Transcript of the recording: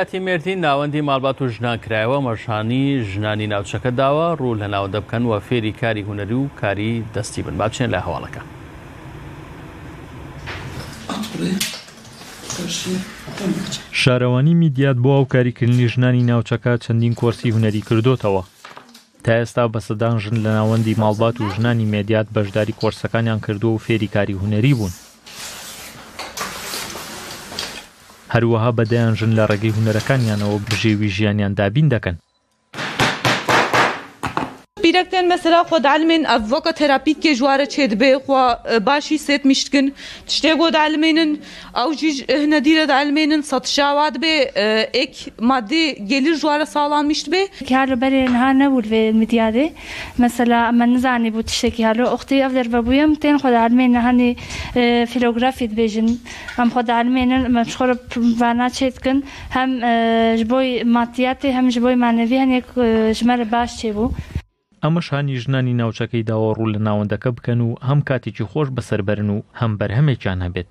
کاتی مێردین ناوەندی ماڵبات و ژنان کرایەوە، مەشانی ژنانی ناوچەکە داوە ڕوو لە ناوەندە بکەن و فێری کاری هونەری و کاری دەستی بن. با بچینە لای هەواڵەکە. شارەوانی میدیات بۆ هاوکاریکردنی ژنانی ناوچەکە چەندین کۆرسی هونەری کردۆتەوە. تا ئێستا بە سەدان ژن لە ناوەندی ماڵبات و ژنانی مێدیات بەشداری کۆرسەکانیان کردووە و فێری کاری هونەری بوون. هەروەها بە دەیان ژن لە ڕێگەی هونەرەکانیانەوە بژێوی ژیانیان دابین دەکەن. پیرەک تێن مەسەلا خۆ دعلمێن ئەڤ وەکە تێراپیت کێ ژوارە چێ دبێ خوا باشی سێت میشتکن تشتێ گۆ دعلمێنن ئەو ژیژ هنە دیرە دعلمێنن سەتشا وا دبێ ئێک مادێ گێلر ژوارە ساڵان میشت بێ. هالۆ بەرێ نها نەبوو لڤێ مدیادێ مەسەلا ئەمە نزانیبوو تشتێکی هالۆ ئۆختی ئەڤ دەرڤە بوویەم تێن خۆ دعلمێنە هەنی فیلۆگرافی دبێژن ئەم خۆ دعلمێنن ئەمە شخۆرە ڤانا چێ دکن هەم ژ بۆی مادیاتێ هەم ژ بۆی مانەڤی هەنێک ژمەرە باش چێ بوو. ئەمەش هانی ژنانی ناوچەکەی داوە ڕوو لە ناوەندەکە بکەن و هەم کاتێکی خۆش بەسەر بەرن و هەم بەرهەمێکیان هەبێت.